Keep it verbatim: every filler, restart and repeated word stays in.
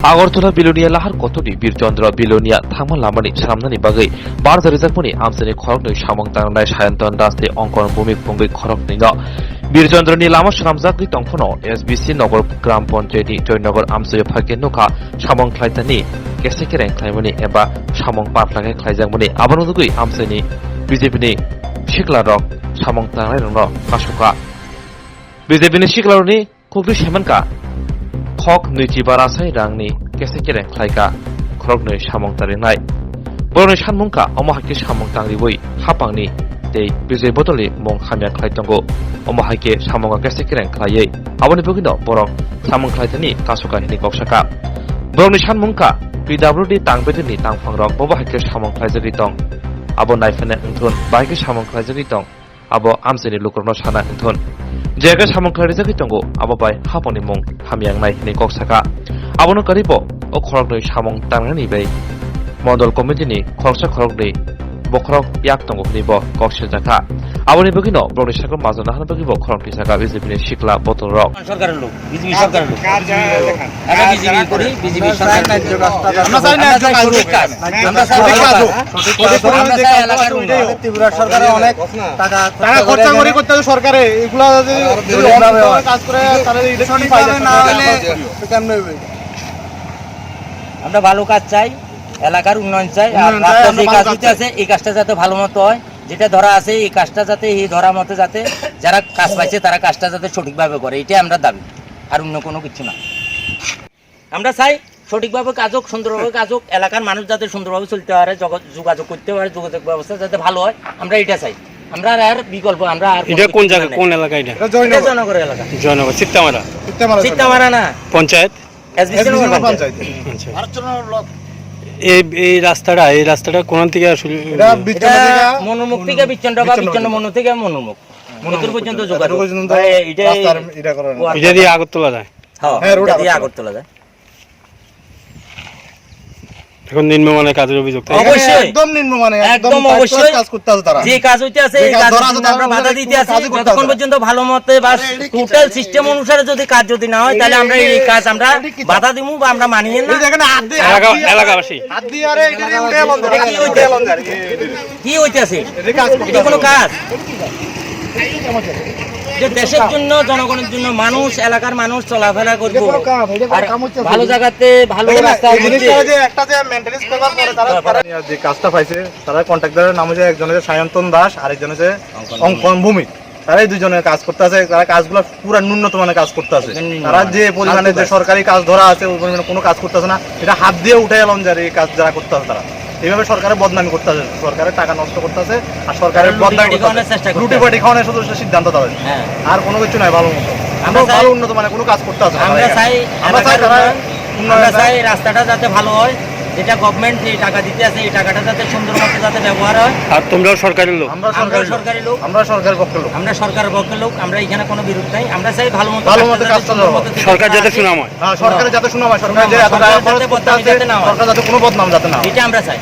Agartala Bilonia lahar kotorni Birchandra Bilonia thangma lamani swnamnani bagwi barja rijakmani amchaini khoroknwi samung tangnai Sayantan Das tei Onkon Bhumik phungwi khoroknwino Birchandrani lama swnamjagwi tongphano S B C Nagar Gram Panchayatni Joynagar amchaio phaikhe nukha samung khlaitani kese kereng khlaimani eba samung parphlakhe khlaijakmani. Abono nugwi amchaini B J P ni siklarok samung tangnairokno kasukha. B J P ni siklarokni khukri saimankha khok nwichi barasai rangni kese kereng khlaikha khoroknwi samung tangrinai. Borokni sanmungkha omo haikhe samung tangriwi hapangni tei Bijay Bodolni mung hamya khlai tongo. Omo haikhe samungno kese kereng khlaiwi aboni bagwino borok samung khlaitani kasukha hinwi kok sakha. Borokni sanmungkha P W D tang bedini tangphangrok bobo haikhe samung khlaijagwi tong. Abo naiphaina wngthun, bahai khe samung khlaijagwi tong. Abo amchaini lukurokno sana wngthun. Je khe samung khlairijagwi tongo, abo bai hapangni mung hamya wngnai hinwi kok sakha. Abono karwibo o khoroknwi samung tangnani bai mondol committee ni khoroksa khoroknwi bokhorok yak tongo hinwi bo kok sijakha. Aboni bagwino borokni sakno majra nahana bagwi bo khorang twi sakha B J P ni sikla botorrok. সরকারের লোক, বিজেপি সরকারের লোক। আমরা বিজেপি করি, বিজেপি সরকারের লোক। আমরা চাই ন্যায্য কাজ। আমরা চাই সঠিক কাজ। আমরা চাই সঠিক কাজ হোক। আমরা চাই এলাকার উন্নয়ন। ত্রিপুরা সরকারে অনেক টাকা তারা খরচা করে করতে হবে সরকারে, এগুলা যদি অন্যায়ভাবে কাজ করে, তাহলে ইলেকশন পাই না হলে তো কেমনে হবে? আমরা ভালো কাজ চাই, এলাকার উন্নয়ন চাই, আর উন্নয়ন চাই, রাস্তা আমরা যে ভালো কাজ কাজ হইতে চাই। আছে, এই কাজটা যাতে ভালো মতো হয়, যেটা ধরা আছে, এই কাজটা যাতে, এই ধরা মতো যাতে যারা কাজ পাইছে, তারা কাজটা যাতে সঠিকভাবে করে, এটাই আমরা দাবি, আর অন্য কোনো কিছু না। আমরা চাই সঠিকভাবে কাজ হোক, সুন্দরভাবে কাজ হোক, এলাকার মানুষ যাতে সুন্দরভাবে চলতে পারে, জগ-, যোগাযোগ করতে পারে, যোগাযোগ ব্যবস্থা যাতে ভালো হয়, আমরা এটা চাই। আমরা আর বিকল্প, আমরা আর কোনো এটা কিছু কোন জায়গা, নেই। কোন এলাকা এটা? এটা জয়নগর। এটা জয়নগর এলাকা। জয়নগর, সিত্তামারা? সিত্তামারা। সিত্তামারা না। পঞ্চায়েত? এসবিসি এসবিসি নগর নগর পঞ্চায়েত। পঞ্চায়েত। আচ্ছা। এই, এই রাস্তাটা, এই রাস্তাটা কোন থেকে আসলে? এটা বিচ্ছন্ন এটা থেকে মনোমুখ থেকে বিচ্ছন্ন বা বিচ্ছন্ন বিচ্ছন্ন মনোমুখ। মনোমুখ থেকে মনোমুখ। মনোমুখ এত পর্যন্ত পর্যন্ত। যোগাযোগ। এত পর্যন্ত ভাই, এটা রাস্তার এটা করা না। এটা দিয়ে আগরতলা যায়? হ্যাঁ, হ্যাঁ, রোড এটা দিয়ে আগরতলা। আগরতলা যায়। এখন নিম্নমানের কাজের অভিযোগ, তাই না? অবশ্যই। একদম নিম্নমানের, একদম একদম first অবশ্যই। Class কাজ করতে আছে তারা। যে কাজ হইতে আছে, যে এই কাজ কাজ ধরা জন্য আছে, আমরা তারা বাধা কোনো দিতে আছি। কাজই করতে যতক্ষণ আছে না। পর্যন্ত ভালো মতো বা এটা কি total system অনুসারে যদি কাজ যদি না হয়, তাহলে আমরা এই কাজ আমরা এটা কি বাধা দিমু বা আমরা মানিয়ে না। এই দেখেন, হাত দিয়ে, এলাকা-, হাত দিয়ে, এলাকাবাসী। হাত দিয়ে আরে এটা দিয়ে উঠে এলাম, এটা কি হইতে আছে? কি হইতে আছে? এটা কাজ করতে এটা কোনো আছে। কাজ? যে দেশের জন্য, জনগণের জন্য মানুষ, এলাকার মানুষ চলাফেরা করবো। এটা কোনো কাম, এটা কোনো আর কাম হচ্ছে না। ভালো জায়গাতে, ভালো দেখেন না, রাস্তা এই জিনিসটা হচ্ছে। যে একটা যে maintenance করবার পরে তারা, তারা যে কাজটা পাইছে, তারা কন্ট্রাক্টরের নাম হচ্ছে, একজন হচ্ছে সায়ন্তন দাস, আরেকজন হচ্ছে অঙ্কন অঙ্কন ভৌমিক। ভৌমিক। তারা এই দুজনের কাজ করতে আছে, তারা কাজগুলো পুরা ন্যূনতম মানের কাজ করতে আছে। একদম নিম্ন তারা মানের। যে পরিমাণে ফালতু যে কাজ। সরকারি কাজ ধরা আছে, ওই পরিমাণে কোনো কাজ করতে আছে না। এটা হাত দিয়ে উঠে এলাম যার এই কাজ যারা করতে আছে তারা। এইভাবে সরকারের বদনামি করতে আছে, সরকারের টাকা নষ্ট করতে আছে, আর সরকারের তারা লুটি বদনামি পাটি করতে আছে। খাওয়ানোর চেষ্টা করতে লুটি আছে। পাটি খাওয়ানোর শুধু শুধু সিদ্ধান্ত তাদের। হ্যাঁ। আর কোনো কিছু নাই ভালো মতো। আমরা কোনো চাই, ভালো উন্নত মানের কোনো কাজ করতে আছে না আমরা তারা এখানে। চাই আমরা চাই এলাকার তারা উন্নয়ন, উন্নয়ন আমরা চাই। চাই রাস্তাটা যাতে ভালো হয়, যেটা গভর্নমেন্ট যে টাকা দিতে আছে, এই টাকাটা যাতে সুন্দর মতো যাতে ব্যবহার হয়। আর তোমরাও সরকারের লোক? আমরা আমরা সরকারের লোক। সরকারি লোক। আমরা সরকারের পক্ষের লোক। আমরা সরকারের পক্ষের লোক, আমরা এখানে কোনো বিরোধ নাই। আমরা চাই ভালো মতো ভালো মতো কাজটা কাজটা যাতে সুন্দর মতো সুন্দর মতো থাকে। সরকার যাতে সুন্দর সুনাম হয়। হয়। সরকার হ্যাঁ, যে এত সরকার টাকা যাতে খরচ করতে বদনামি আছে, যাতে না হয়। সরকার যাতে কোনো বদনাম যাতে না হয়। এটা আমরা চাই।